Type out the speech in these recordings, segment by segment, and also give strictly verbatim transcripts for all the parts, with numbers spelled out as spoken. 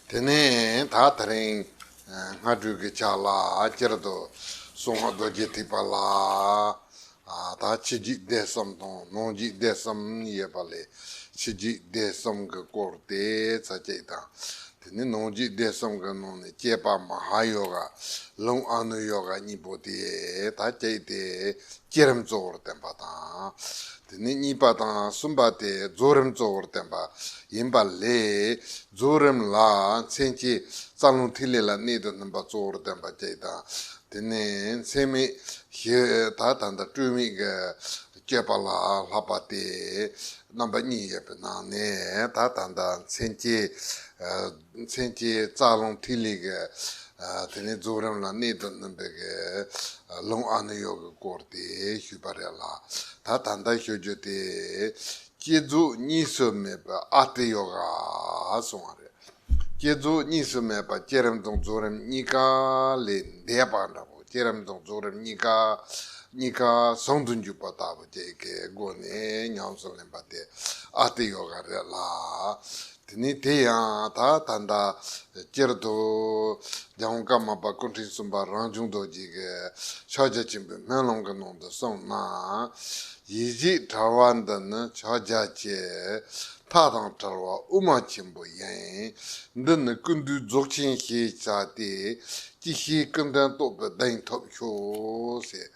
དེ་ནས་ད་དེ་རིང་སྔ་དྲོའི་གི་ཆ་ལ་སྤྱིར་དུ་གསང་སྔགས་རྡོ་རྗེ་ཐེག་པ་ལ། ཨ། ད་ཕྱི་འཇིག་སྡེ་གསུམ་དང་ནང་འཇིག་སྡེ་གསུམ་ཡོད་པ་ལས། ཕྱི་འཇིག་སྡེ་གསུམ་གྱི་སྐོར་དེ་ཚར་གཅིག་དང་། དེ་ནས་ནང་འཇིག་སྡེ་གསུམ་གྱི་ནང་ནས་བསྐྱེད་པ་མ་ཧཱ་ཡོ་ག་ལུང་ཨ་ནུ་ཡོ་ག་གཉིས་པོ་དེ་ད་གཅིག་དེ་བསྐྱེད་རིམ་གཙོ་བོར་བསྟན་པ་དང་། དེ་ནས་གཉིས་པ་དང་གསུམ་པ་དེ་རྫོགས་རིམ་གཙོ་བོར་བསྟན་པ་ཡིན་པ་ལས། རྫོགས་རིམ་ལ་མཚན་བཅས་རྩ་རླུང་ཐིག་ལེ་ལ་གནད་དུ་བསྣུན་པ་གཙོ་བོར་བསྟན་པ་གཅིག་དང་། དེ་ནས་མཚན་མེད་བཞི་ད་ད་ལྟ་སྤྲོས་མེད་ཀྱི་སྤྱོད་པ་ལ་བསླབ་པ་དེ་རྣམ་པ་གཉིས་ཡོད་པའི་ནང་ནས། ད་ད་ལྟ་མཚན་བཅས་ཨ་མཚན་བཅས་རྩ་རླུང་ཐིག་ལེ་གི་ཨ་དེ་ནས་རྫོགས་རིམ་ལ་གནད་དུ་བསྣུན་པའི་གི་ལུང་ཨ་ནུ་ཡོ་གི་སྐོར་དེ་ཞུས་པ་རེད་ལ། ད་ད་ལྟ་ཞུ་རྒྱུ་དེ་བསྐྱེད་རྫོགས་གཉིས་སུ་མེད་པའི་ཨ་ཏི་ཡོ་ག་གསུངས་པ་རེད། བསྐྱེད་རྫོགས་གཉིས་སུ་མེད་པ་བསྐྱེད་རིམ་དང་རྫོགས་རིམ་གཉིས་ཀ་ལས་འདས་པ་འདྲ་པོ། བསྐྱེད་རིམ་དང་རྫོགས་རིམ་གཉིས་ཀ་གཉིས་ཀ་ཟུང་དུ་འཇུག་པ་ལྟ་བུ་ཅིག་གི་སྒོ་ནས་ཉམས་སུ་ལེན་པ་དེ་ཨ་ཏི་ཡོ་ག་རེད་ལ། དེ་ནས་དེ་ཡང་ད་ད་ལྟ་སྤྱིར་དུ་རྒྱལ་དབང་ཀརྨ་པ་སྐུ་ཕྲེང་གསུམ་པ་རང་བྱུང་རྡོ་རྗེ་གིས་ཕྱག་རྒྱ་ཆེན་པོའི་སྨོན་ལམ་གྱི་ནང་དུ་གསུངས་ན། ཡེ་ཤེས་བྲལ་བ་འདི་ནི་ཕྱག་རྒྱ་ཆེ། མཐའ་དང་བྲལ་བ་དབུ་མ་ཆེན་པོ་ཡིན། འདི་ནི་ཀུན་འདུས་རྫོགས་ཆེན་ཞེས་བྱ་སྟེ། ཅི་ཤེས་ཀུན་ལྡན་རྟོགས་པའི་གདེང་ཐོབ་ཤོག་ཟེར།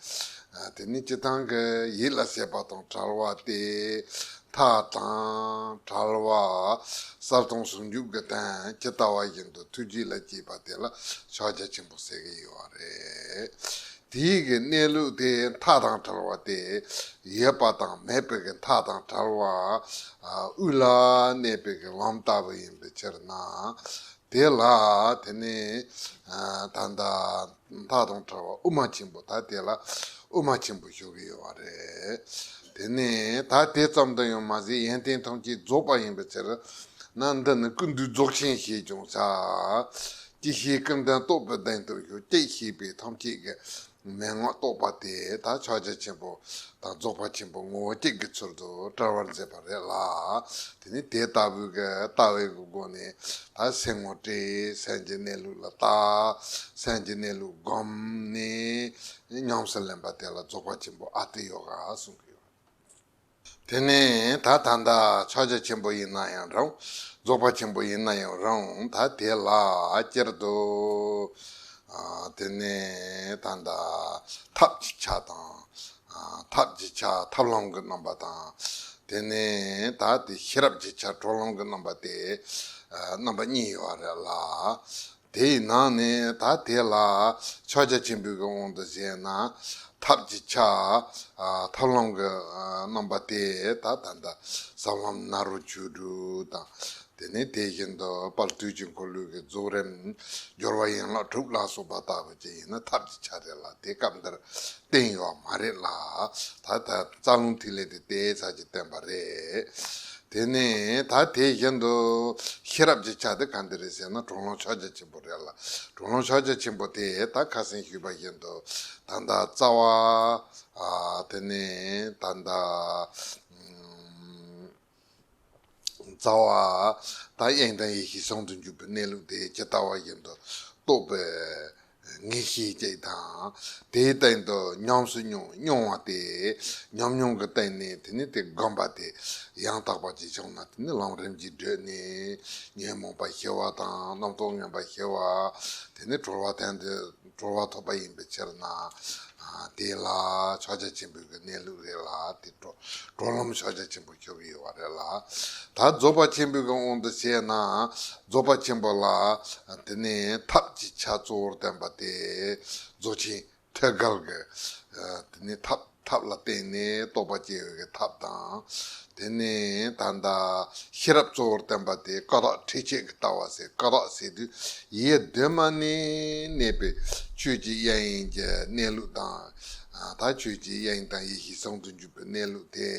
ཨ། དེ་ནི་སྤྱིར་བཏང་གི་ཡིད་ལ་བྱེད་པ་དང་བྲལ་བ་སྟེ། མཐའ་དང་བྲལ་བ་གསལ་སྟོང་ཟུང་འཇུག་གི་དོན་ཇི་ལྟ་བ་བཞིན་དུ་ཐུགས་རྗེ་ལ་སྐྱེས་པ་དེ་ལ་ཕྱག་རྒྱ་ཆེན་པོ་ཟེར་གྱི་ཡོད་པ་རེད། དེའི་གི་གནས་ལུགས་དེ་མཐའ་དང་བྲལ་བ་སྟེ། ཡོད་པ་དང་མེད་པའི་གི་མཐའ་དང་བྲལ་བ། ཨ། དབུས་ལ་གནས་པའི་གི་ལམ་ལྟ་བུ་ཡིན་པའི་ཕྱིར་ན། དེ་ལ་དེ་ནི་ཨ་ད་ལྟ་མཐའ་དང་བྲལ་བ་དབུ་མ་ཆེན་པོ། ད་དེ་ལ་དབུ་མ་ཆེན་པོ་ཞུ་གི་ཡོད་པ་རེད། དེ་ནི་ད་དེ་ཙམ་དུ་ཡང་མ་ཟད། ཡོན་ཏན་ཐམས་ཅད་རྫོགས་པ་ཡིན་པའི་ཕྱིར་ན། འདི་ནི་ཀུན་འདུས་རྫོགས་ཆེན་ཞེས་ཀྱང་བྱ། ཅི་ཤེས་ཀུན་ལྡན་རྟོགས་པའི་གདེང་ཐོབ་ཤོག་ཅེས་བཤད་པའི་ཐམས་ཅད་ཀྱི་མན་ངག་རྟོགས་པ་དེ་ད་ཕྱག་རྒྱ་ཆེན་པོ་དང་རྫོགས་པ་ཆེན་པོ་ངོ་བོ་གཅིག་གི་ཚུལ་དུ་བཀྲལ་བར་མཛད་པ་རེད་ལ། དེ་ནི་དེ་ལྟ་བུའི་གི་ལྟ་བའི་གི་སྒོ་ནས། ད་སེམས་ངོ་སྤྲད། སེམས་ཀྱི་གནས་ལུགས་ལ་བལྟ། སེམས་ཀྱི་གནས་ལུགས་བསྒོམས་ནས་ཉམས་སུ་ལེན་པ་དེ་ལ་རྫོགས་པ་ཆེན་པོ་ཨ་ཏི་ཡོ་ག་གསུང་གི་ཡོད། དེ་ནས་ད་ད་ལྟ་ཕྱག་རྒྱ་ཆེན་པོ་ཡིན་ན་ཡང་རུང་། རྫོགས་པ་ཆེན་པོ་ཡིན་ན་ཡང་རུང་། ད་དེ་ལ་སྤྱིར་དུ། ཨ། དེ་ནས་ད་ལྟ་ཐབས་ཀྱི་ཆ་དང་། ཨ། ཐབས་ཀྱི་ཆ་ཐབས་ལམ་གྱི་རྣམ་པ་དང་། དེ་ནས་ད་དེ་ཤེས་རབ་ཀྱི་ཆ་གྲོལ་ལམ་གྱི་རྣམ་པ་དེ། ཨ། རྣམ་པ་གཉིས་ཡོད་པ་རེད་ལ། དེའི་ནང་ནས་ད་དེ་ལ་ཕྱག་རྒྱ་ཆེན་པོའི་གི་དབང་དུ་བྱས་ན། ཐབས་ཀྱི་ཆ། ཨ། ཐབས་ལམ་གྱི་ཨ་རྣམ་པ་དེ་ད་ད་ལྟ་ཟབ་ལམ་ནཱ་རོ་ཆོས་དྲུག་དང་། དེ་ནས་དེ་བཞིན་དུ་དཔལ་དུས་ཀྱི་འཁོར་ལོའི་གི་རྫོགས་རིམ་སྦྱོར་བ་ཡན་ལག་དྲུག་ལ་སོགས་པ་ལྟ་བུ་ཅིག་ཡིན་ན་ཐབས་ཀྱི་ཆ་རེད་ལ། དེ་སྐབས་འདིར་བསྟན་ཡོད་མ་རེད་ལ། ད་ལྟ་རྩ་རླུང་ཐིག་ལེ་དེ་དེའི་ཚར་གཅིག་བསྟན་པ་རེད། དེ་ནས་ད་དེ་བཞིན་དུ་ཤེས་རབ་ཀྱི་ཆ་དེ་ག་འདྲ་རེད་ཟེར་ན། གྲོལ་ལམ་ཕྱག་རྒྱ་ཆེན་པོ་རེད་ལ། གྲོལ་ལམ་ཕྱག་རྒྱ་ཆེན་པོ་དེ་ད་ཁ་སང་ཞུས་པ་བཞིན་དུ་ད་ལྟ་རྩ་བ། ཨ། དེ་ནས་ད་ལྟ་རྩ་བ་ད་དབྱིངས་དང་ཡེ་ཤེས་ཟུང་དུ་འཇུག་པའི་གནས་ལུགས་དེ་ཇི་ལྟ་བ་བཞིན་དུ་རྟོགས་པའི་ངེས་ཤེས་ཅིག་དང་། དེའི་སྟེང་དུ་ཉམས་སུ་མྱོང་མྱོང་བ་དེ། ཉམས་མྱོང་གི་སྟེང་ནས་དེ་ནི་དེ་བསྒོམ་པ་དེ་ཡང་དག་པ་ཅིག་བྱུང་ན། དེ་ནི་ལམ་རིམ་གྱིས་བགྲོད་ནས་ཉོན་མོངས་པ་ཞི་བ་དང་རྣམ་རྟོག་ངན་པ་ཞི་བ། དེ་ནི་གྲོལ་བ་དོན་དུ་གྲོལ་བ་ཐོབ་པ་ཡིན་པའི་ཕྱིར་ན། ཨ། དེ་ལ་ཕྱག་རྒྱ་ཆེན་པོའི་གི་གནས་ལུགས་རེད་ལ། དེ་གྲོལ་གྲོལ་ལམ་ཕྱག་རྒྱ་ཆེན་པོ་ཞུ་གི་ཡོད་པ་རེད་ལ། ད་རྫོགས་པ་ཆེན་པོའི་གི་དབང་དུ་བྱས་ན། རྫོགས་པ་ཆེན་པོ་ལ་དེ་ནས་ཐབས་ཀྱི་ཆ་གཙོ་བོར་བསྟན་པ་དེ་རྫོགས་ཆེན་ཐོད་རྒལ་གྱི། ཨ། དེ་ནས་ཐབས་ཐབས་ལ་བརྟེན་ནས་རྟོགས་པ་སྐྱེ་བའི་གི་ཐབས་དང་། དེ་ནས་ད་ལྟ་ཤེས་རབ་གཙོ་བོར་བསྟན་པ་དེ་ཀ་དག་འཁྲིད་བྱེད་ཀྱི་ལྟ་བ་ཟེར། ཀ་དག་ཟེར་དུས་ཡེ་གདོད་མ་ནས་གནས་པའི་ཆོས་ཀྱི་དབྱིངས་ཀྱི་གནས་ལུགས་དང་། ཨ། ད་ཆོས་ཀྱི་དབྱིངས་དང་ཡེ་ཤེས་ཟུང་དུ་འཇུག་པའི་གནས་ལུགས་དེ་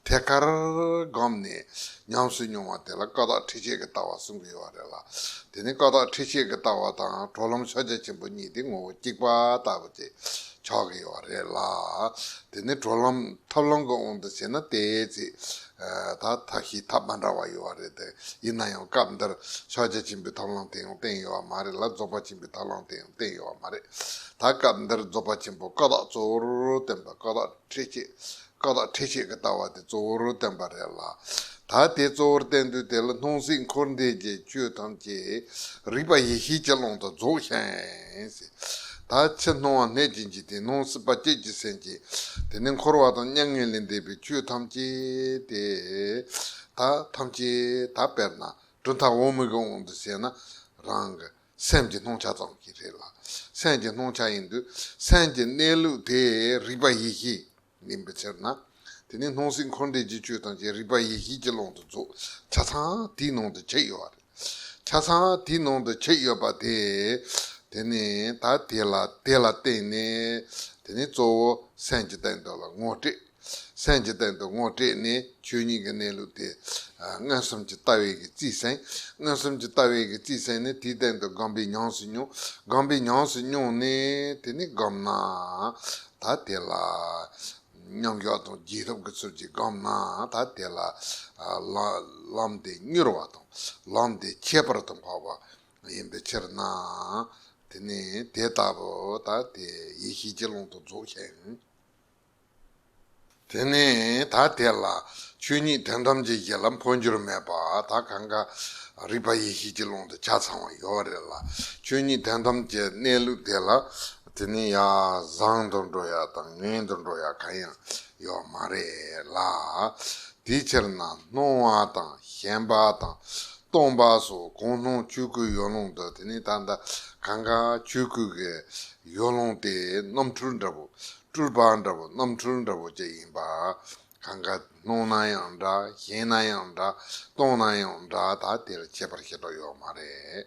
ཐད་ཀར་བསྒོམས་ནས་ཉམས་སུ་མྱོང་བ་དེ་ལ་ཀ་དག་འཁྲིད་བྱེད་ཀྱི་ལྟ་བ་གསུང་གི་ཡོད་པ་རེད་ལ། དེ་ནི་ཀ་དག་འཁྲིད་བྱེད་ཀྱི་ལྟ་བ་དང་གྲོལ་ལམ་ཕྱག་རྒྱ་ཆེན་པོ་གཉིས་དེ་ངོ་བོ་གཅིག་པ་ལྟ་བུ་སྟེ། ཆགས་ཀྱི་ཡོད་རེད་ལ། དེ་ནི་གྲོལ་ལམ་ཐབས་ལམ་གྱི་དབང་དུ་བྱས་ན་དེའི་ཚེ་ད་ཐབས་ཤེས་ཐབས་མ་འདྲ་བ་ཡོད་རེད་དེ། ཡིན་ན་ཡང་སྐབས་འདིར་ཕྱག་རྒྱ་ཆེན་པོའི་ཐབས་ལམ་དེ་ཡང་བསྟན་ཡོད་པ་མ་རེད་ལ། རྫོགས་པ་ཆེན་པོའི་ཐབས་ལམ་དེ་ཡང་བསྟན་ཡོད་པ་མ་རེད། ད་སྐབས་འདིར་རྫོགས་པ་ཆེན་པོ་ཀ་དག་གཙོ་བོར་བསྟན་པ། ཀ་དག་ཁྲེ་ཆེ། ཀ་དག་ཁྲེ་ཆེ་གི་ལྟ་བ་དེ་གཙོ་བོར་བསྟན་པ་རེད་ལ། ད་དེ་གཙོ་བོར་བསྟན་དུས་དེ་ལ་སྣང་སྲིད་འཁོར་འདས་ཀྱི་ཆོས་ཐམས་ཅད་རིག་པ་ཡེ་ཤེས་ཀྱི་ཀློང་དུ་རྫོགས་ཤིང་ཟེར། ད་ཕྱི་སྣང་བ་གནད་ཀྱི་འཇུག་སྟེ་སྣང་སྲིད་པ་བཅས་ཀྱི་སེམས་ཀྱི་དེ་ནི་འཁོར་བ་དང་མྱ་ངན་ལས་འདས་པའི་ཆོས་ཐམས་ཅད་དེ། ད་ཐམས་ཅད་ད་དཔེར་ན་གྲུབ་མཐའ་འོག་མིན་གྱི་དབང་དུ་བྱས་ན་རང་གི་སེམས་ཀྱི་སྣང་ཆ་ཙམ་ཞིག་རེད་ལ། སེམས་ཀྱི་སྣང་ཆ་ཡིན་དུས་སེམས་ཀྱི་གནས་ལུགས་དེ་རིག་པ་ཡེ་ཤེས་ཡིན་པའི་ཕྱིར་ན། དེ་ནི་སྣང་སྲིད་འཁོར་འདས་ཀྱི་ཆོས་ཐམས་ཅད་རིག་པ་ཡེ་ཤེས་ཀྱི་ཀློང་དུ་རྫོགས། ཆ་ཚང་དེའི་ནང་དུ་ཆུད་ཡོད་པ་རེད། ཆ་ཚང་དེའི་ནང་དུ་ཆུད་ཡོད་པ་དེ། དེ་ནི་ད་དེ་ལ་དེ་ལ་བརྟེན་ནས་དེ་ནི་གཙོ་བོ་སེམས་ཀྱི་སྟེང་དུ་ལ་ངོ་སྤྲད། སེམས་ཀྱི་སྟེང་དུ་ངོ་སྤྲད་ནས་ཆོས་ཉིད་ཀྱི་གནས་ལུགས་དེ་མངོན་སུམ་གྱི་ལྟ་བའི་གི་རྩིས་ཟིན། མངོན་སུམ་གྱི་ལྟ་བའི་གི་རྩིས་ཟིན་ནས་དེའི་སྟེང་དུ་སྒོམ་པའི་ཉམས་སུ་མྱོང་། སྒོམ་པའི་ཉམས་སུ་མྱོང་ནས་དེ་ནི་སྒོམ་ན་ད་དེ་ལ། མཉམ་བཞག་དང་རྗེས་ཐོབ་ཀྱི་ཚུལ་གྱིས་སྒོམ་ན་ད་དེ་ལ་ལ་ལམ་དེ་མྱུར་བ་དང་ལམ་དེ་ཁྱད་པར་དུ་འཕགས་པ་ཡིན་པའི་ཕྱིར་ན། དེ་ནི་དེ་ལྟ་བུ་ད་དེ་ཡེ་ཤེས་ཀྱི་ཀློང་དུ་རྫོགས་ཤིང་། དེ་ནི་ད་དེ་ལ་ཆོས་ཉིད་དོན་དམ་གྱི་གཞི་ལ་འཕོ་འགྱུར་མེད་པ་ད་གང་ག་རིག་པ་ཡེ་ཤེས་ཀྱི་ཀློང་དུ་ཆ་ཚང་བ་ཡོད་རེད་ལ། ཆོས་ཉིད་དོན་དམ་གྱི་གནས་ལུགས་དེ་ལ། དེ་ནི་ཡང་བཟང་དུ་འགྲོ་ཡ་དང་ངན་དུ་འགྲོ་ཡ་གང་ཡང་ཡོད་མ་རེད་ལ། དེའི་ཕྱིར་ན་སྣང་བ་དང་ཞེན་པ་དང་སྟོང་པ་སོགས་གང་སྣང་ཆོས་སྐུའི་ཡོ་ལང་དུ། དེ་ནི་ད་ལྟ་གང་ག་ཆོས་སྐུ་གི་ཡོ་ལང་དེ་རྣམ་འཕྲུལ་འདྲ་བོ། སྤྲུལ་པ་འདྲ་བོ། རྣམ་འཕྲུལ་འདྲ་བོ་ཅིག་ཡིན་པ། གང་ག་སྣང་ན་ཡང་འདྲ། ཞེན་ན་ཡང་འདྲ། སྟོང་ན་ཡང་འདྲ། ད་དེ་ལ་ཁྱད་པར་ཞེ་དྲག་ཡོད་མ་རེད།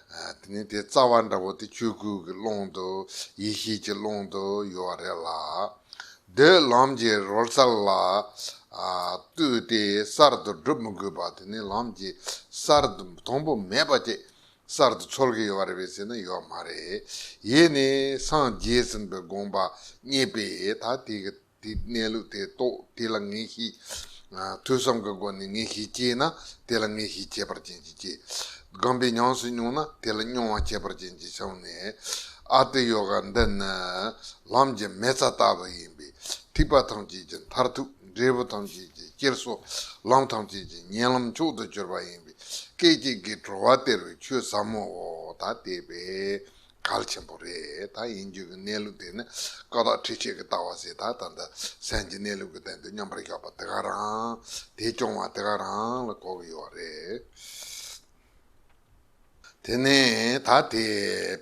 ཨ། དེ་ནི་དེ་རྩ་བ་འདྲ་བོ་དེ་ཆོས་སྐུ་གི་ཀློང་དུ། ཡེ་ཤེས་ཀྱི་ཀློང་དུ་ཡོད་རེད་ལ། འདོད་ལམ་གྱི་རོལ་རྩལ་ལ། ཨ། ལྟོས་ཏེ་གསར་དུ་སྒྲུབ་མི་དགོས་པ། དེ་ནི་ལམ་གྱི་གསར་དུ་དང་པོ་མེད་པ་ཅིག་གསར་དུ་འཚོལ་གྱི་ཡོད་རེད་པས་ཟེར་ན་ཡོད་མ་རེད། ཡེ་ནས་སངས་རྒྱས་ཟིན་པའི་དགོངས་པ་རྙེད་པས་ད་དེ་གི་དེ་གནས་ལུགས་དེ་རྟོགས། དེ་ལ་ངེས་ཤེས། ཨ། ཐོས་བསམ་གྱི་སྒོ་ནས་ངེས་ཤེས་སྐྱེས་ན་དེ་ལ་ངེས་ཤེས་ཁྱད་པར་ཅན་ཅིག་སྐྱེ། སྒོམ་པའི་ཉམས་སུ་མྱོང་ན་དེ་ལ་མྱོང་བ་ཁྱད་པར་ཅན་ཅིག་བྱུང་ནས། ཨ་ཏི་ཡོ་ག་འདི་ནི་ལམ་གྱི་མེ་བཙའ་ལྟ་བུ་ཡིན་པས། ཐེག་པ་ཐམས་ཅད་ཀྱི་མཐར་ཐུག། འབྲས་བུ་ཐམས་ཅད་ཀྱི་སྤྱིར་སོ། ལམ་ཐམས་ཅད་ཀྱི་ཉེ་ལམ་མཆོག་ཏུ་གྱུར་པ་ཡིན་པས། སྐད་ཅིག་གིས་གྲོལ་བ་སྟེར་བའི་ཆོས་ཟབ་མོའོ། ད་དེ་དཔེ་གལ་ཆེན་པོ་རེད། ད་ཡིན་རྒྱུ་གི་གནས་ལུགས་དེ་ནི་ཀ་དག་ཁྲེ་ཆེ་གི་ལྟ་བ་ཟེར། ད་ད་ལྟ་སེམས་ཀྱི་གནས་ལུགས་ཀྱི་སྟེང་དུ་མཉམ་པར་བཞག་པ་དེ་ག་རང་། དེ་སྐྱོང་བ་དེ་ག་རང་ལ་གོ་གི་ཡོད་རེད། དེ་ནས་ད་དེ་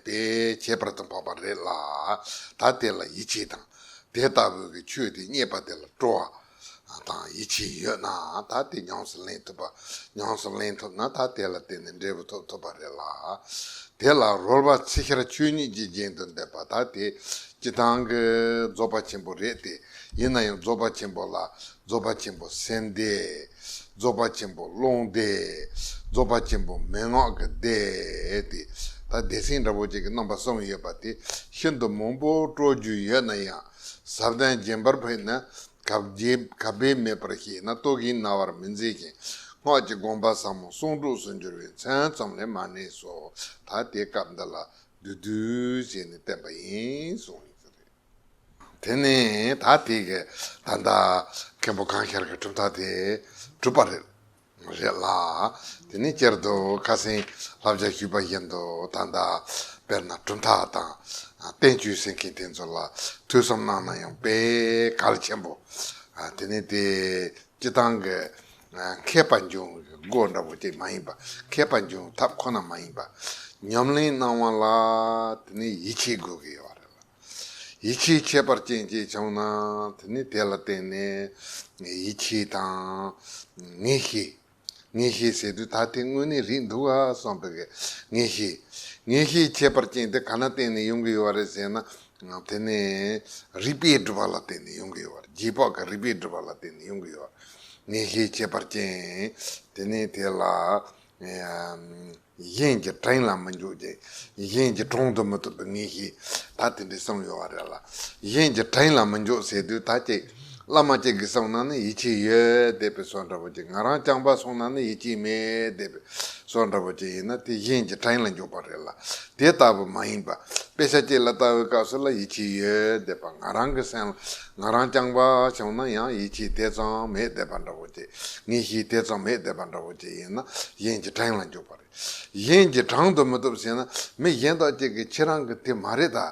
དཔེ་ཁྱད་པར་དུ་འཕགས་པ་རེད་ལ། ད་དེ་ལ་ཡིད་ཆེས་དང་དེ་ལྟ་བུའི་གི་ཆོས་དེ་རྙེད་པ་དེ་ལ་སྤྲོ་བ་དང་ཡིད་ཆེས་ཡོད་ན་ད་དེ་ཉམས་སུ་ལེན་ཐུབ་པ། ཉམས་སུ་ལེན་ཐུབ་ན་ད་དེ་ལ་བརྟེན་ནས་འབྲས་བུ་ཐོབ་ཐུབ་པ་རེད་ལ། དེ་ལ་རོལ་པ་ཚིག་ཤར་ཆོས་ཉིད་ཀྱི་རྒྱན་དུ་འདོད་པ། ད་དེ་སྤྱིར་བཏང་གི་རྫོགས་པ་ཆེན་པོ་རེད་དེ། ཡིན་ན་ཡང་རྫོགས་པ་ཆེན་པོ་ལ་རྫོགས་པ་ཆེན་པོ་སེམས་སྡེ། རྫོགས་པ་ཆེན་པོ་ཀློང་སྡེ། རྫོགས་པ་ཆེན་པོ་མན་ངག་གི་སྡེ་སྟེ། ད་སྡེ་ཚན་འདྲ་བོ་ཅིག་གི་རྣམ་པ་གསུམ་ཡོད་པ་དེ་ཤིན་ཏུ་མང་པོ་སྤྲོ་རྒྱུ་ཡོད་ན་ཡང་ཟབ་དོན་རྒྱས་པར་ཕུལ་ན་གབ་རྒྱས་གབ་སྦས་མེད་པར་བཤད་ན་རྟོག་གེའི་རྣ་བར་མི་འཛིན་ཅིང་སྔགས་ཀྱི་དགོངས་པ་ཟབ་མོ་གསུང་སྒྲོགས་སུ་འགྱུར་བའི་མཚན་ཙམ་ལས་མ་གནས་སོ། ད་དེ་སྐབས་འདི་ལ་བསྡུས་བསྡུས་བྱས་ནས་བསྟན་པ་ཡིན་གསུངས་ཡོད་རེད། དེ་ནས་ད་དེ་གི་ད་ལྟ་མཁན་པོ་གང་ཤར་གྱི་གྲུབ་མཐའ་དེ་གྲུབ་པ་རེད། རེད་ལ། དེ་ནས་སྤྱིར་དུ་ཁ་སང་བསླབ་བྱ་ཞུས་པ་བཞིན་དུ་ད་ལྟ་དཔེར་ན་གྲུབ་མཐའ་དང་བསྟན་བཅོས་ཟེར་མཁན་དེ་ཚོ་ལ་ཐོས་བསམ་གནང་ན་ཡང་དཔེ་གལ་ཆེན་པོ། དེ་ནས་དེ་སྤྱིར་བཏང་གི་མཁས་པ་འབྱུང་བའི་སྒོ་འདྲ་བོ་དེ་མ་ཡིན་པ། མཁས་པ་འབྱུང་ཐབས་ཁོ་ན་མ་ཡིན་པ། ཉམས་ལེན་གནང་བ་ལ་དེ་ནས་ཡིད་ཆེས་དགོས་ཀྱི་ཡོད་རེད་ལ། ཡིད་ཆེས་ཁྱད་པར་ཅན་ཅིག་བྱུང་ན་དེ་ནི་དེ་ལ་བརྟེན་ནས་ཡིད་ཆེས་དང་ངེས་ཤེས། ངེས་ཤེས་ཟེར་དུས་ད་དེ་དངོས་གནས་རེད་འདུག་ག་བསམ་པའི་གི་ངེས་ཤེས། ངེས་ཤེས་ཁྱད་པར་ཅན་དེ་ག་ན་བརྟེན་ནས་ཡོང་གི་ཡོད་རེད་ཟེར་ན། དེ་ནི་རིགས་པས་སྒྲུབ་པ་ལ་བརྟེན་ནས་ཡོང་གི་ཡོད་རེད། རྗེས་དཔག་གི་རིགས་པས་སྒྲུབ་པ་ལ་བརྟེན་ནས་ཡོང་གི་ཡོད་རེད། ངེས་ཤེས་ཁྱད་པར་ཅན། དེ་ནི་དེ་ལ། གཞན་གྱི་དྲིང་ལ་མི་འཇུག་ཅིང་། གཞན་གྱི་དྲུང་དུ་མི་གཏོགས་པའི་ངེས་ཤེས། ད་དེ་འདྲའི་གསུངས་ཡོད་པ་རེད་ལ། གཞན་གྱི་དྲིན་ལ་མི་འཇོག་ཟེར་དུས་ད་ཅིག་བླ་མ་ཅིག་གིས་གསུངས་ན་ནི་ཡིད་ཆེས་ཡོད་བསྡད་པའི་བཟོ་འདྲ་པོ་ཅིག་ང་རང་རྐྱང་པ་གསུངས་ན་ནི་ཡིད་ཆེས་མེད་བསྡད་པའི་བཟོ་འདྲ་པོ་ཅིག་ཡིན་ན་དེ་གཞན་གྱི་དྲིན་ལ་འཇོག་པ་རེད་ལ། དེ་ལྟ་བུ་མ་ཡིན་པ། དཔེ་ཆ་གཅིག་ལ་ལྟ་བའི་སྐབས་སུ་ལ་ཡིད་ཆེས་ཡོད་བསྡད་པ། ང་རང་གི་སེམས་ལ་ང་རང་རྐྱང་པ་བྱུང་ན་ཡང་ཡིད་ཆེས་དེ་ཙམ་མེད་བསྡད་པ་འདྲ་པོ་ཅིག་ངེས་ཤེས་དེ་ཙམ་མེད་བསྡད་པ་འདྲ་པོ་ཅིག་ཡིན་ན་གཞན་གྱི་དྲིན་ལ་འཇོག་པ་རེད། གཞན་གྱི་དྲིན་དུ་མི་གཏུགས་ཟེར་ན་མི་གཞན་དག་ཅིག་གིས་ཁྱེད་རང་གི་དེ་མ་རེད་ད།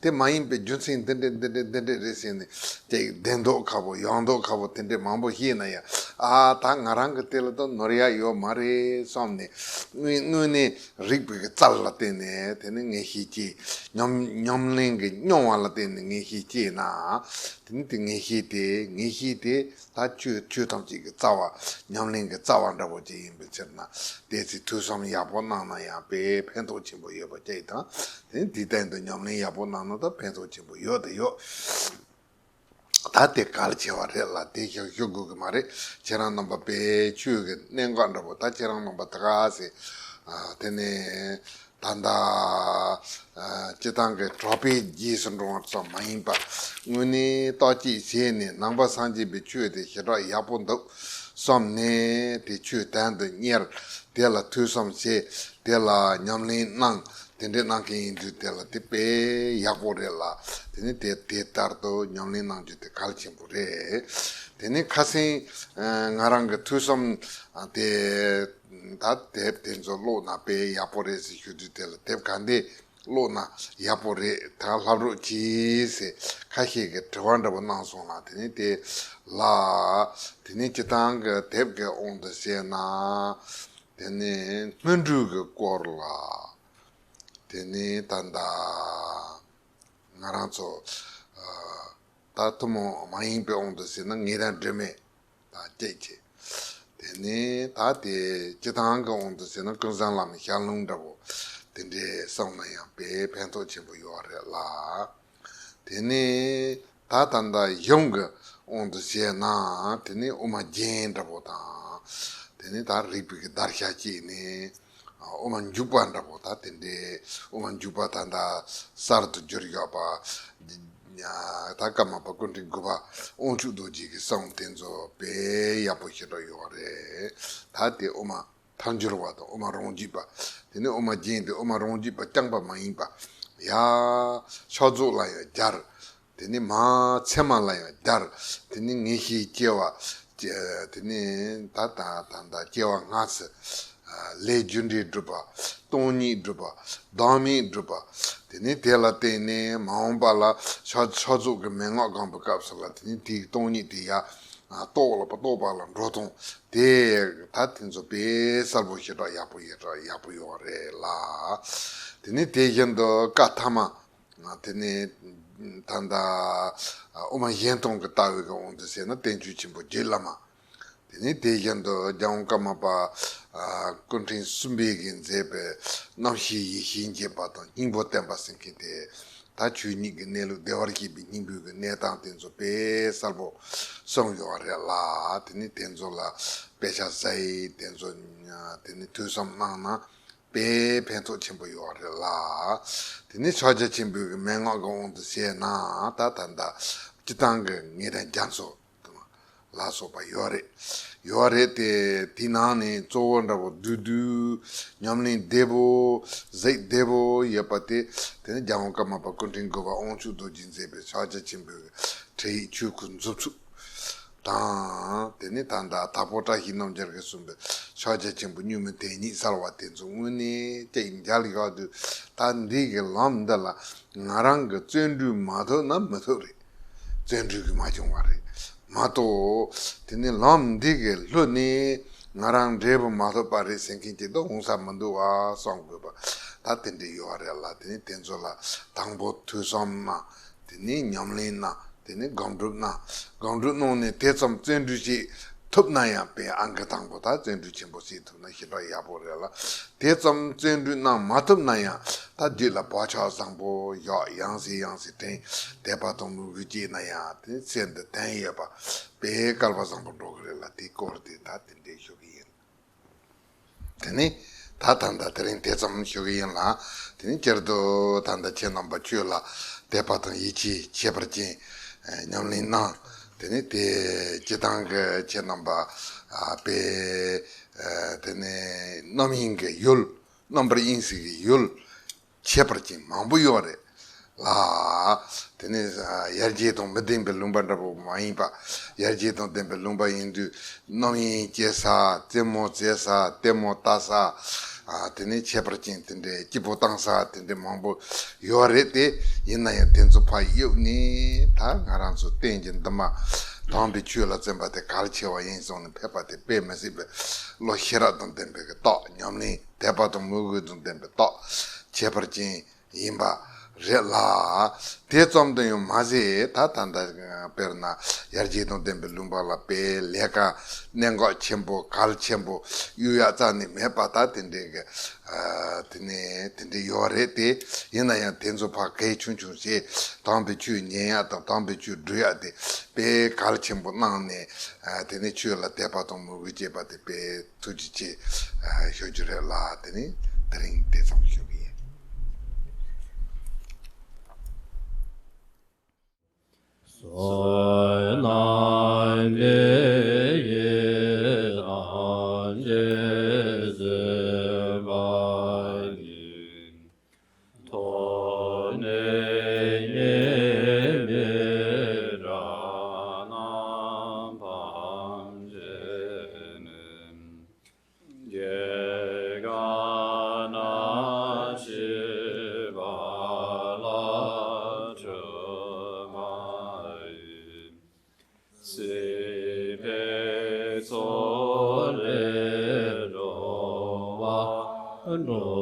དེ་མ་ཡིན་པའི་རྒྱུ་མཚན་འདི་འདྲས་འདི་འདྲས་འདི་འདྲས་རེད་ཟེར་ནས་ཅིག་བདེན་མདོག་ཁ་པོ་ཡང་མདོག་ཁ་པོ་དེ་འདྲས་མང་པོ་བཤད་ན་ཡང་ཨ་ད་ང་རང་གི་དེ་ལ་ད་ནོར་ཡ་ཡོད་མ་རེད་བསམ་ནས་དངོས་དངོས་གནས་རིག་པའི་རྩལ་ལ་བརྟེན་ནས་དེ་ནི་ངེས་ཤེས་སྐྱེས། ཉམས་ཉམས་ལེན་གྱི་མྱོང་བ་ལ་བརྟེན་ནས་ངེས་ཤེས་སྐྱེས་ན་དེ་ནི་དེ་ངེས་ཤེས་དེ་ངེས་ཤེས་དེ། ད་ཆོས་ཆོས་ཐམས་ཅད་ཀྱི་རྩ་བ་ཉམས་ལེན་གྱི་རྩ་བ་འདྲ་པོ་ཅིག་ཡིན་པའི་ཕྱིར་ན་དེ་ཚེ་ཐོས་བསམ་ཡག་པོ་གནང་ན་ཡང་དཔེ་ཕན་ཐོགས་ཆེན་པོ་ཡོད་པ་ཅིག་དང་དེ་དེའི་སྟེང་དུ་ཉམས་ལེན་ཡག་པོ་གནང་ན་ད་ཕན་ཐོགས་ཆེན་པོ་ཡོད་དེ་ཡོད། ད་དེ་གལ་ཆེ་བ་རེད་ལ་དེ་ཞུ་ཞུ་དགོས་ཀྱི་མ་རེད། ཁྱེད་རང་རྣམ་པ་དཔེ་ཆོས་ཀྱི་གནད་འགག་འདྲ་པོ་ད་ཁྱེད་རང་རྣམ་པ་ད་ག་ཟེ་དེ་ནས། ད་ལྟ་སྤྱི་བཏང་གི་གྲགས་པའི་རྗེས་སུ་འབྲང་བ་ཙམ་མ་ཡིན་པར་དངོས་གནས་བརྟག་དཔྱད་བྱས་ནས་ནང་པ་སངས་རྒྱས་པའི་ཆོས་དེ་ཞེ་དྲག་ཡག་པོ་འདུག་བསམ་ནས་དེ་ཆོས་དོན་དུ་གཉེར། དེ་ལ་ཐོས་བསམ་བྱས། དེ་ལ་ཉམས་ལེན་གནང་། དེ་འདྲའི་གནང་མཁན་ཡིན་དུས་དེ་ལ་དེ་དཔེ་ཡག་པོ་རེད་ལ། དེ་ནི་དེ་དེ་ལྟར་དུ་ཉམས་ལེན་གནང་རྒྱུ་དེ་གལ་ཆེན་པོ་རེད། དེ་ནི་ཁ་སང་ང་རང་གི་ཐོས་བསམ་དེ། ད་དེབ་དེ་ཚོ་ཀློག་ན་དཔེ་ཡག་པོ་རེད་ཟེར་ཞུ་དུས་དེ་ལ་དེབ་ག་འདི་ཀློག་ན་ཡག་པོ་རེད་ད་ལྷབ་རོགས་གྱིས་ཟེར་ཁ་ཤས་ཀྱིས་དྲི་བ་འདྲ་པོ་གནང་སོང་ལ། དེ་ནས་དེ་ལ་དེ་ནས་སྤྱི་བཏང་གི་དེབ་ཀྱི་དབང་དུ་བྱས་ན་དེ་ནས་སྔོན་འགྲོའི་གི་སྐོར་ལ་དེ་ནས་ད་ལྟ་ང་རང་ཚོ་ད་ཐུན་མོང་མ་ཡིན་པའི་དབང་དུ་བྱས་ན་ངེས་དོན་སྒྲིབ་མེད། དང་བཅས་ཀྱི། དེ་ནས་ད་དེ་སྤྱི་བཏང་གི་དབང་དུ་བྱས་ན་ཀུན་བཟང་བླ་མའི་ཞལ་ལུང་འདྲ་པོ་དེ་འདྲའི་གསུངས་ན་ཡང་དཔེ་ཕན་ཐོགས་ཆེན་པོ་ཡོད་རེད་ལ། དེ་ནས་ད་ད་ལྟ་གཞུང་གི་དབང་དུ་བྱས་ན་དེ་ནས་དབུ་མ་རྒྱན་འདྲ་པོ་དང་། དེ་ནས་ད་རིགས་པའི་གི་བརྡར་ཤ་བཅད་ནས། དབུ་མ་འཇུག་པ་འདྲ་པོ་ད་དེ་འདྲའི་དབུ་མ་འཇུག་པ་ད་ལྟ་གསར་དུ་བསྒྱུར་ཡོད་པ། ད་ཀརྨ་པ་སྐུ་ཕྲེང་དགུ་པ་དབང་ཕྱུག་རྡོ་རྗེ་གི་གསུང་དེ་ཚོ་དཔེ་ཡག་པོ་ཞེ་དྲག་ཡོད་རེད། ད་དེ་དབུ་མ་ཐལ་འགྱུར་བ་དང་དབུ་མ་རང་རྒྱུད་པ། དེ་ནས་དབུ་མ་རྒྱན་དེ་དབུ་མ་རང་རྒྱུད་པ་རྐྱང་པ་མ་ཡིན་པ། ཡ། ཕྱག་རྫོགས་ལ་ཡང་སྦྱར། དེ་ནས་མ་ཚད་མ་ལ་ཡང་སྦྱར། དེ་ནས་ངེས་ཤེས་སྐྱེ་བ། དེ་ནས་ད་ད་ད་ད་སྐྱེ་བ་སྔ་ཕྱི། ལས་རྒྱུ་འབྲས་སྒྲུབ་པ། སྟོང་ཉིད་སྒྲུབ་པ། བདག་མེད་སྒྲུབ་པ། དེ་ནས་དེ་ལ་བརྟེན་ནས་མ་འོངས་པ་ལ་ཕྱག་ཕྱག་རྫོགས་ཀྱི་མན་ངག་སྒོམ་པའི་སྐབས་སུ་ལ་དེ་ནས་དེའི་སྟོང་ཉིད་དེ་ཡ། རྟོགས་ལ་རྟོགས་པ་ལ་འགྲོ་སྟངས་དེ་ད་དེ་ཚོ་དཔེ་གསལ་པོ་ཞེ་དྲག་ཡག་པོ་ཞེ་དྲག་ཡག་པོ་ཡོད་རེད་ལ། དེ་ནས་དེ་བཞིན་དུ་བཀའ་ཐ་མ། དེ་ནས་ད་ལྟ་དབུ་མ་གཞན་སྟོང་གི་ལྟ་བའི་གི་དབང་དུ་བྱས་ན་བསྟན་བཅོས་ཆེན་པོ་རྒྱུད་བླ་མ། དེ་ནས་དེ་བཞིན་དུ་རྒྱལ་དབང་ཀརྨ་པ་སྐུ་ཕྲེང་གསུམ་པས་ཀྱིས་མཛད་པའི་རྣམ་བཤད་ཡེ་ཤེས་འགྱེད་པ་དང་སྙིང་པོ་བསྟན་པ་ཟེར་མཁན་དེ། ད་ཆོས་ཉིད་ཀྱི་གནས་ལུགས་བདེ་བར་གཤེགས་པའི་སྙིང་པོའི་གི་གནས་སྟངས་དེ་ཚོ་དཔེ་གསལ་པོ་གསུངས་ཡོད་རེད་ལ། དེ་ནས་དེ་ཚོ་ལ་དཔེ་ཆ་ཟ་ཡི་དེ་ཚོ་དེ་ནས་ཐོས་བསམ་གནང་ན། དཔེ་ཕན་ཐོགས་ཆེན་པོ་ཡོད་རེད་ལ། དེ་ནས་ཕྱག་རྒྱ་ཆེན་པོའི་གི་མན་ངག་གི་དབང་དུ་བྱས་ན་ད་ད་ལྟ་སྤྱི་བཏང་གི་ངེས་དོན་རྒྱ་མཚོ་ལ་སོགས་པ་ཡོད་རེད། ཡོད་རེད་དེ་དེའི་ནང་ནས་གཙོ་བོ་འདྲ་པོ་བསྡུས་བསྡུས་ཉམས་ལེན་བདེ་པོ་གཟིགས་བདེ་པོ་ཡོད་པ་དེ་དེ་ནི་རྒྱལ་དབང་ཀརྨ་པ་སྐུ་ཕྲེང་དགུ་པ་དབང་ཕྱུག་རྡོ་རྗེས་མཛད་པའི་ཕྱག་རྒྱ་ཆེན་པོའི་ཁྲིད་ཡིག་ཆོས་སྐུའི་མཛུབ་ཚུགས། དང་། དེ་ནས་ད་ལྟ་དྭགས་པོ་བཀྲ་ཤིས་རྣམ་རྒྱལ་གྱིས་གསུངས་པའི་ཕྱག་རྒྱ་ཆེན་པོ་གཉུག་མའི་དེ་ཉིད་གསལ་བ་དེ་ཚོ་དངོས་གནས་ཅིག་མཇལ་ཡག་དུས་ད་འདི་གི་ལམ་འདི་ལ་ང་རང་གི་བརྩོན་འགྲུས་མ་ཐུབ་ན་མི་ཐུབ་རེད། བརྩོན་འགྲུས་ཀྱིས་མ་བྱུང་བ་རེད། མ་གཏོགས་དེ་ནས་ལམ་འདི་གི་ལྷོད་ནས་ང་རང་འབྲས་བུ་མ་ཐོབ་པ་རེད་ཟེར་མཁན་ཅིག་ད་འོང་ས་མི་འདུག་བ་བསམ་དགོས་པ་ད་དེ་འདྲ་ཡོད་རེད་ལ། དེ་ནས་དེ་ཚོ་ལ་དང་པོ་ཐོས་བསམ་གནང་། དེ་ནས་ཉམས་ལེན་གནང་། དེ་ནས་སྒོམ་སྒྲུབ་གནང་། སྒོམ་སྒྲུབ་གནང་ནས་དེ་ཙམ་བརྩོན་འགྲུས་བྱེད་ཐུབ་ན་ཡང་དཔེ་ཨང་ཀི་དང་པོ་ད་བརྩོན་འགྲུས་ཆེན་པོ་བྱེད་ཐུབ་ན་ཞེ་དྲག་ཡག་པོ་རེད་ལ། དེ་ཙམ་བརྩོན་འགྲུས་གནང་མ་ཐུབ་ན་ཡང་ད་རྒྱུད་ལ་བག་ཆགས་བཟང་པོ་ཡག་ཡང་སེ་ཡང་སེ་དྲན། དད་པ་དང་མོས་གུས་སྐྱེས་ན་ཡང་དེ་སེམས་འདི་དོན་ཡོད་པ་དཔེ་སྐལ་བ་བཟང་པོ་འགྲོ་གི་རེད་ལ། དེའི་སྐོར་དེ་ད་དེ་འདྲའི་ཞུ་གི་ཡིན། དེ་ནས་ ད་ད་ལྟ་དེ་རིང་དེ་ཙམ་ཞུ་གི་ཡིན་ལ། དེ་ནས་བསྐྱར་དུ་ད་ལྟ་ཁྱེད་རྣམ་པ་ཆོས་ལ་དད་པ་དང་ཡིད་ཆེས་ཁྱད་པར་ཅན་ཉམས་ལེན་གནང་། དེ་ནས་དེ་སྤྱི་བཏང་གི་ཁྱེད་རྣམ་པ་དཔེ་དེ་ནས་རྣམ་གཡེང་གི་ཡུལ། རྣམ་པར་གཡེང་ཟེར་གྱི་ཡུལ་ཁྱད་པར་ཅན་མང་པོ་ཡོད་རེད་ལ། དེ་ནས་ཡར་རྒྱས་དང་མི་ལྡན་པའི་ལུང་པ་འདྲ་པོ་མ་ཡིན་པ། ཡར་རྒྱས་དང་ལྡན་པའི་ལུང་པ་ཡིན་དུས་རྣམ་གཡེང་སྐྱེ་ས། རྩེད་མོ་རྩེ་ས། ལྟད་མོ་ལྟ་ས། དེ་ནས་ཁྱད་པར་ཅན་དེ་འདྲའི་སྐྱིད་པོ་བཏང་ས་དེ་འདྲའི་མང་པོ་ཡོད་རེད་དེ། ཡིན་ན་ཡང་དེ་ཚོ་ཕར་གཡུགས་ནས་ད་ང་རང་ཚོ་རྟེན་གྱི་འདུན་མ་དམ་པའི་ཆོས་ལ་བརྩོན་པ་དེ་གལ་ཆེ་བ་ཡིན་བསམ་ནས་ཕེབས་པ་དེ་དཔེ་མི་སྲིད་པའི་བློ་ཤེས་རབ་དང་ལྡན་པའི་གི་རྟོགས། ཉམས་ལེན། དད་པ་དང་མོས་གུས་དང་ལྡན་པའི་རྟོགས་ཁྱད་པར་ཅན་ཡིན་པ་རེད་ལ། དེ་ཙམ་དུ་ཡང་མ་ཟད་ད་ད་ལྟ་དཔེར་ན་ཡར་རྒྱས་དང་ལྡན་པའི་ལུང་པ་ལ་དཔེ་ལས་ཀ་གནད་འགག་ཆེན་པོ་གལ་ཆེན་པོ་གཡུག་ཡག་རྩ་ནས་མེད་པ། ད་དེ་འདྲའི་གི་དེ་ནས་དེ་འདྲའི་ཡོད་རེད་དེ། ཡིན་ན་ཡང་དེ་ཚོ་ཕར་གལ་ཆུང་ཆུང་བྱས། དམ་པའི་ཆོས་ཉན་ཡག་དང་དམ་པའི་ཆོས་སྒྲུབ་ཡག་དེ་དཔེ་གལ་ཆེན་པོ་གནང་ནས། དེ་ནས་ཆོས་ལ་དད་པ་དང་མོས་གུས་བསྐྱེད་པ་དེ་དཔེ་ཐུགས་རྗེ་ཆེ་ཞུ་རྒྱུ་རེད་ལ། དེ་ནས་དེ་རིང་དེ་ཙམ་ཞུ་གི་ཡིན། བསོད་ནམས་འདི་ཡིས་ཐམས་ཅད་གཟིགས་པ་ཉིད། ཐོབ་ནས་ཉེས་པའི་དགྲ་རྣམས་ཕམ་བྱས་ནས། སྐྱེ་རྒ་ན་འཆིའི་རྦ་རླབས་འཁྲུགས་པ་ཡི། སྲིད་པའི་མཚོ་ལས་འགྲོ་བ་སྒྲོལ།